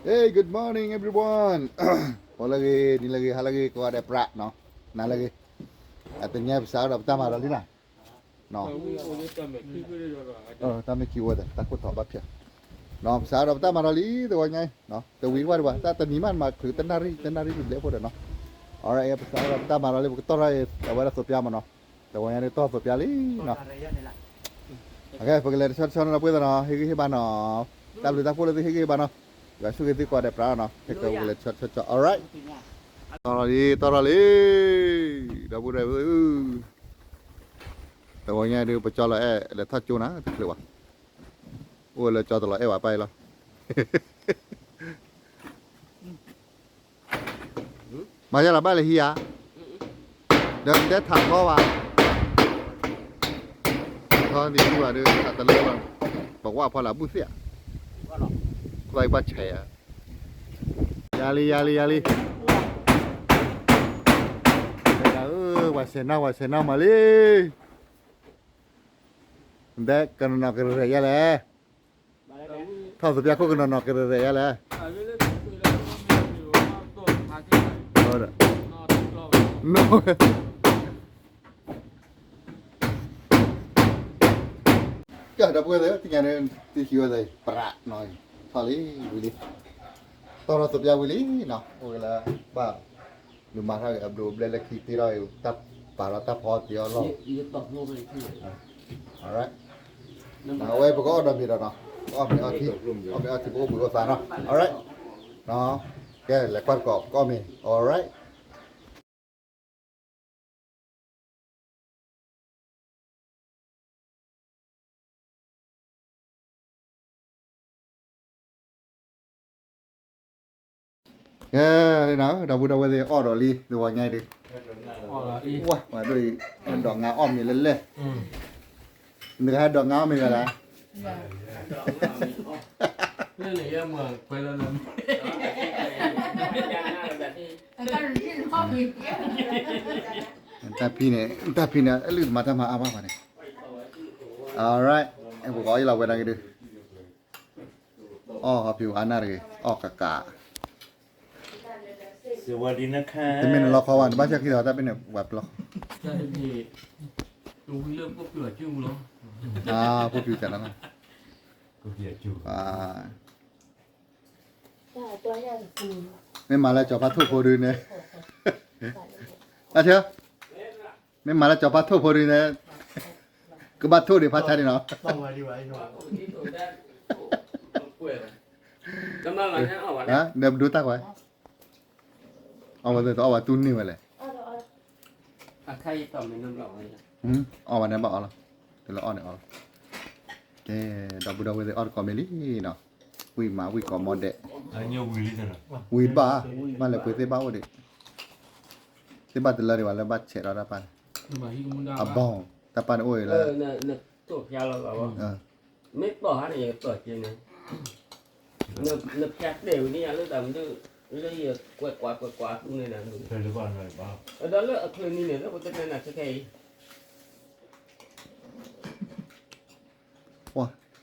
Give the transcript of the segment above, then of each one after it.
Hey, good morning everyone. ဂီၤလၢအဂ့ၤ, နံၤလၢအဂ့ၤ, ဟါလၢအဂ့ၤ, ကိးဂၤဒဲးပြးနီၤ, နၤလၢအဂ့ၤ. အတနံၤညါပစးထီၣ်ဒီးပတၢ်မၤဒီးလံနီၤ. တၢ်မ့ၢ်ကံဝဲဒီး တၢ်ခိၣ်ထီၣ်ဘၣ်ဖျဲး, ပစးထီၣ်ဒီးပတၢ်မၤဒီးလံ တဂီၤညါအံၤ, တဝံၤကဘၣ်ဒံးဘၣ်, တၢ်တနံၤမးမၤချုးတနၣ်ရံၣ်, တနၣ်ရံၣ်တဘျဲၣ်ဖိဒီးနီၤ. Alright, ပစးထီၣ်ဒီးပတၢ်မၤဒီးလံ, ပကတီၢ်ထီၣ်အဝဲဒၣ်သိးပၠါမးနီၤ. တဂီၤညါဒုးတီၢ်သိးပၠါလံနီၤ. ပကလဲၤတဆီတဆီနီၤ ဒီပုၢ်ဝဲၢ်နီၤ, ဟ့ၣ်ဂံၢ်ဟ့ၣ်ဘါနီၤ, တၢ်ဘျုးတၢ်ဖှိၣ်လၢသုဟ့ၣ်ဂံၢ်ဟ့ၣ်ဘါနီၤ, ယွၤဆိၣ်ဂ့ၤသုကိးဂၤဒဲးပြးနီၤ, ခဲကဲပကလဲၤတဆီတဆီ, alright. တီၢ်ထီၣ်လံ, တီၢ်ထီၣ်လံ, ဒီပုၢ်ဝဲၢ်, တဂီၤညါဒုး ပကၠီလီၤအဲၣ်လဲၤထီၣ်ကၠိနၤ တချုးဘၣ်, အိၣ်လၢကၠီတလီၤအဲၣ်ဘၣ်ပၢ်အံၤလီၤ. မၤယါလီၤဘၣ်လဲၤဟံးဧါ, ဒီးတဲထးထီဘၣ်, ထီဒ်ဒူၣ်ဘၣ်ဒီး ထးတလၢဘၣ်, ပကဝၢ်ဖီလာ်ဘူၣ်သ့ၣ်ဧါ, ကွၢ်ဘၣ်ဆဲးဧါ, ယၤလံ ယၤလံ ယၤလံ, ဝဲဒၣ်ဧၢ, ဝဲဆဲးနီၢ် ဝဲဆဲးနီၢ်မးလံ. ဒဲကနီၤနီၤကရၢၢ်ယါလဲၣ်, ထီၣ်သပျၢ်ခိၣ်ကနီၤနီၤကရၢၢ်ယါလဲၣ်. ကဲ ဒီပုၢ်ဝဲၢ်သ့ၣ် တညါန့ၣ် တဟံးဝဲသး ပြးနီၤ, ထီၣ်လံ ဝံၤလံ, တီၢ်ထီၣ်သပျၢ်ဝံၤလံနီၤ, အိၣ်ဝဲလၢဘၣ် လူၤမၤထီၣ်က့ၤအဘျုးအဘျဲၣ်လၢခံတ့ထီၣ်အံၤ တၢ်ပာ်ထီၣ်တၢ်ဖီတ့အီၣ်လီၢ်, alright, အဝဲပကအီၣ်ဒီးမ့ၤဒီးနီၤ, ပကအီၣ်မ့ၤအီထံ, အီၣ်မ့ၤအီထံ ပအိၣ်ဘှံးအိၣ်သါနီၤ, alright, ကဲ လဲၤကွၢ်တကိး ပကအီၣ်မ့ၤ, alright. ကဲ ဒီပုၢ်ဒီဝဲၢ်သ့ၣ် အီၣ်ဒီးလံ တဂီၤညါအံၤဒုး, ဝဲဒိၣ်အံၤ ဒီးငါအီၣ်မ့ၤလဲၣ်လဲၣ်, နကဟဲဒီးငါအီၣ်မ့ၤဂၤလဲၣ်. တၢ်ဖံးန့ၣ် တၢ်ဖံးန့ၣ် အလုၢ်တမၤတၢ်မၤအါဘၣ်ပှၤန့ၣ်, alright, ပကအီၣ်ယလီၤဝဲဒၣ်က့ၤဒုး, အီၣ်ဟီဖံးဝဲအါနၢ်တဂ့ၤ အီၣ်ကးကး တမ့ၢ်နလီခီဘၣ် နဘၣ်ဆၣ်ခံသီတၢ်ဖံးန့ၣ် ဝဲပျီ, ဖိဖံးကနၣ်လီၤ, မ့ၢ်မၤလၢကၠီၤဖးထိၣ်ဖိဒုးန့ၣ်, အဆၢ, မ့ၢ်မၤလၢကၠီၤဖးထိၣ်ဖိဒုးန့ၣ်, ကဘၣ်ထိၣ်ဒံးဖးဆါဒံးနီၤ, ဒီးပဒိတၢ်ကွၢ်, အီၣ်ဝဲသ့ၣ်တအီၣ်ဝဲတူၢ်န့ၢ်ဝဲလဲၣ်, အီၣ်ဝဲန့ၣ်ဘၣ်အီၣ်လီၤ, တလၢအီၣ်န့ၣ်အီၣ်လီၤ, ကဲ, ဒီပုၢ်ဒီဝဲၢ်သ့ၣ်အီၣ်တကိးမ့ၤလံနီၤ, ဝံၣ်မးဝံၣ်ကိးမီဒဲး, ဝံၤဘၣ်, ဘၣ်လဲၤပှ့ၤသ့ၣ်ဘၣ်အိၣ်ဒံး, သ့ၣ်ဘၣ်တလၢဒံးဘၣ်လၢဘၣ်ဆဲးဒီးတၢ်ပၢ်န့ၣ်, အဘီ, တၢ်ပၢ်န့ၣ်အိၣ်အံၤလၢ မ့ၢ်တီၢ်ဟါန့ၣ် ယကတီၢ်က့ၤန့ၣ်, နဖျါတဲာ်ဝံၤန့ၣ် ယလၢတၢ်မနုၤ, လၢယကွဲးကွၢ်ကွဲးကွၢ်သူန့ၣ်နၤ, ဒီးလၢအချၢနံၤန့ၣ် လၢပတတဲနၤခဲခဲအံၤ,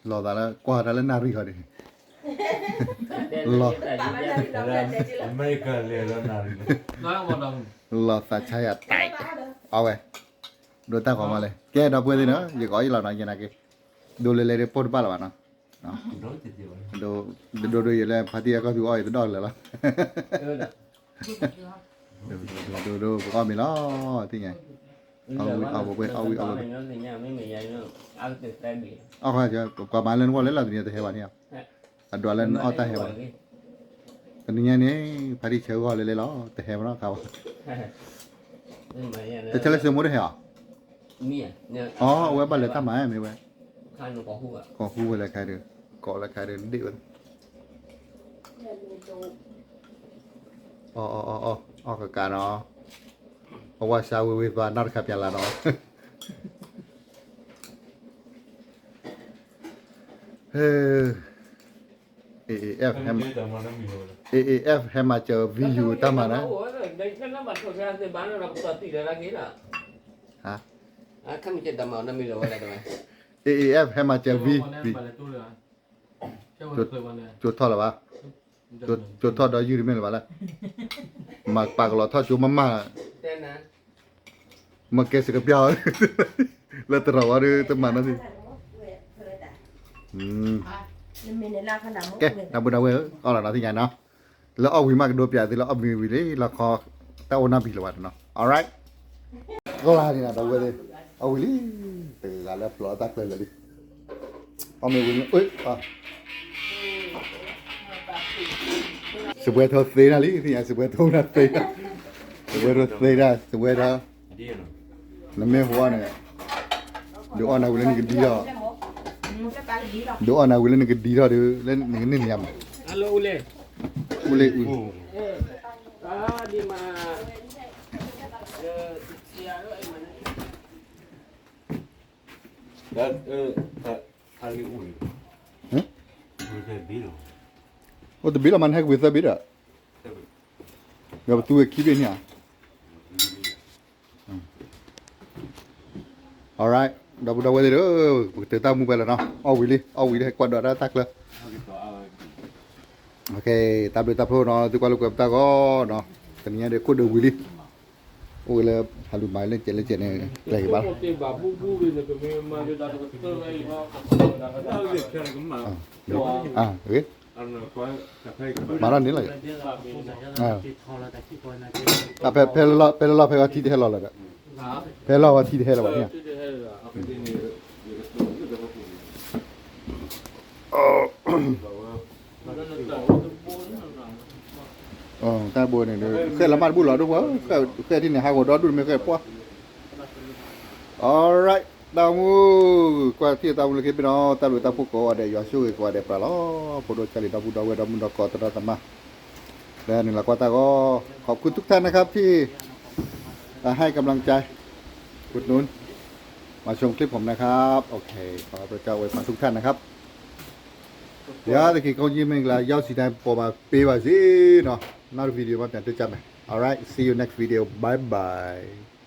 လီၤသးလၢ ကွၢ်တၢ်လၢနၣ်ရံၣ်ဃီဒံး, လီၤ, အမဲရကၤလဲၤလၢနၣ်ရံၣ်, လီၤသးဆါယၤတၢ်, အဝဲ, ဒိတၢ်ဂီၤမးလဲၣ်, ကဲဒီပုၢ်ဝဲၢ်သ့ၣ်နီၤ ယကအီၣ်ယလီၤနီၤ ယနာ်က့ၤ, ဒိလၢလဲၤဒ်ပိၢ်တဘၣ်လၢၤဘၣ်နီၤ, ဒိဒိယလဲၤဖါတံၢ်အကီၢ်သူအီၣ်ယတဒီၣ်လၢၤလီၤ, ဒိဒိဒိပကအီၣ်မ့ၤလီၤ, သ့ၣ်ညါ, အီၣ်ဝံၣ်အီၣ်ဝဲ အီၣ်ဝံၣ်အီၣ်ဝဲ, အီၣ်ဃီ, ပှၤမၤလၢနဂီၢ်လဲၣ်လီၤ တနံၤတဟဲဘၣ်န့ၣ်, အဒွးလၢနအီၣ်တၢ်ဟဲဘၣ်, တနံၤညါန့ၣ် ဖါတံၢ်ဆၢဂီၢ်လဲၣ်လဲၣ်လီၤ တဟဲဘၣ်နီတခါဘၣ်, တဆၢလၢစိမိၣ်တဟဲအီၤ, အီ အဝဲဘၣ်လဲၤတၢ်မၤမ့ၢ်ဝဲ, ကိးဃူဝဲလၢခါဒုး, ကိးလၢခါဒုးဒ့ၣ်ဝဲ, အီ အီ အီ အီ ကကးနီၤ, အဝဲစါဝ့ၤဝ့ၤပှၤနီတခါပျးလၢ်နီၤ AAF ဟဲမၤစၢၤ VU တၢ်မၤနၤ, ဟါ, AAF ဟဲမၤစၢၤ VU, ကၠိထီၣ်လၢၤဘၣ်, ကၠိထီၣ်ဒီးယုၢ်တမ့ၢ်လၢၤဘၣ်လဲၣ်, မၤပာ်ကလီၤထီၣ်ကၠိမးမး, မ့ၢ်ကဲစကပျၢ်အီၤ, လၢတရီးဝဲဒီးတမၤနီတ, ကဲ ဒီပုၢ်ဒီဝဲၢ် အီၣ်လီၤနီၤသ့ၣ်ညါနီၤ, လၢအီၣ်ဝံၤမးကဒိပျးသုလၢအီၣ်မ့ၤဝံၤလံ လီခီ တၢ်အိၣ်နီတဘံလၢၤဘၣ်နီၤ, alright, ကျါန့ၣ်ဒီပုၢ်ဝဲၢ်သ့ၣ်, အီၣ်ဝံၤလံ, တဂၤလၢဖျိးတၢ်ကျဲလၢာ်လံ, အီၣ်မ့ၤဝံၤလံ, စပွဲထိသ့တၢ်လံ သ့ၣ်ညါ စပွဲထိနၤသ့, စပွဲထိသ့တၢ် စပွဲထိ, နမ့ၢ်ဟိအီၣ်န့ၣ်, ဒုးအီၣ်နၤဝံၤလၢနကဒံထီၣ်, ဒုးအီၣ်နၤဝံၤလၢနကဒံထီၣ်ဒီး လၢနကန့ၢ်နံၤမး, အိၣ်လၢအူ, အိၣ်တဘ့ၣ်လီၤမး နဟဲကဝံၤသၢဘ့ၣ်ဒီး, ဒီးပသူဝဲခံဘ့ၣ်န့ၣ်ဧါ, alright, ဒီပုၢ်ဒီဝဲၢ်သ့ၣ်ဧၢ, ပကတၢၢ်တၢ်မူဖဲလီၤနီၤ, အီၣ်ဝံၤလံ အီၣ်ဝံၤလံ ဟဲကွၢ်ဒိးတၢ်တၢ်ကျၢၤ တၢ်ဘျုးတၢ်ဖှိၣ်နီၤ သုကွၢ်လိာ်ကွဲပတၢ်ဂီၤနီၤ, တနံၤညါဒီးခိၣ်ဒုးဝံၤလံ, အိၣ်ဝဲလၢ ဟးလူၤမၤလၢကဲးလၢကဲးန့ၣ် ကျဲၤက့ၤဘၣ်လီၤ, မၤထီၣ်န့ၣ်လီၤ, ဖဲလီၤဖဲဂီၤထံတဟဲလီၤလၢၤဒီး, ဖဲလီၤဂီၤထံတဟဲလီၤဘၣ်န့ၣ် တၢ်ဘိန့ၣ် ဃဲလီၤမးတဘူၣ်လီၤဒိၣ်, ဃဲထံၣ်န့ၣ် ဟးဂီၤဒီဒူၣ်တမ့ၢ်ဃဲပှၢ်, alright, တၢ်မူ, ကွၢ်ထံၣ်တၢ်မူလၢခံဘ့ၣ်နီၤ, တၢ်ဘျုးတၢ်ဖှိၣ်ကိးဂၤဒဲး ယွၤဆိၣ်ဂ့ၤကိးဂၤဒဲးပှၤလီၤ, ဖိဒိၣ်ကၢ်လံၤ ဒီပုၢ်ဒီဝဲၢ် ဒီမုၣ်ဒီကီး သရၣ်သမါ လၢနုာ်လီၤကွၢ်တၢ်ဂီၤ, ขอบคุณทุกท่านนะครับที่ให้กำลังใจ อุดหนุน มาชมคลิปผมนะครับ โอเค ขอพระเจ้าอวยพรทุกท่านนะครับ เดี๋ยวตะกี้เขายิ้มเองละ ยอดสีแดงโผล่มาเปย์ว่าสิเนาะ หน้าวิดีโอมาแต่งตัวจำไหม alright, see you next video, bye bye.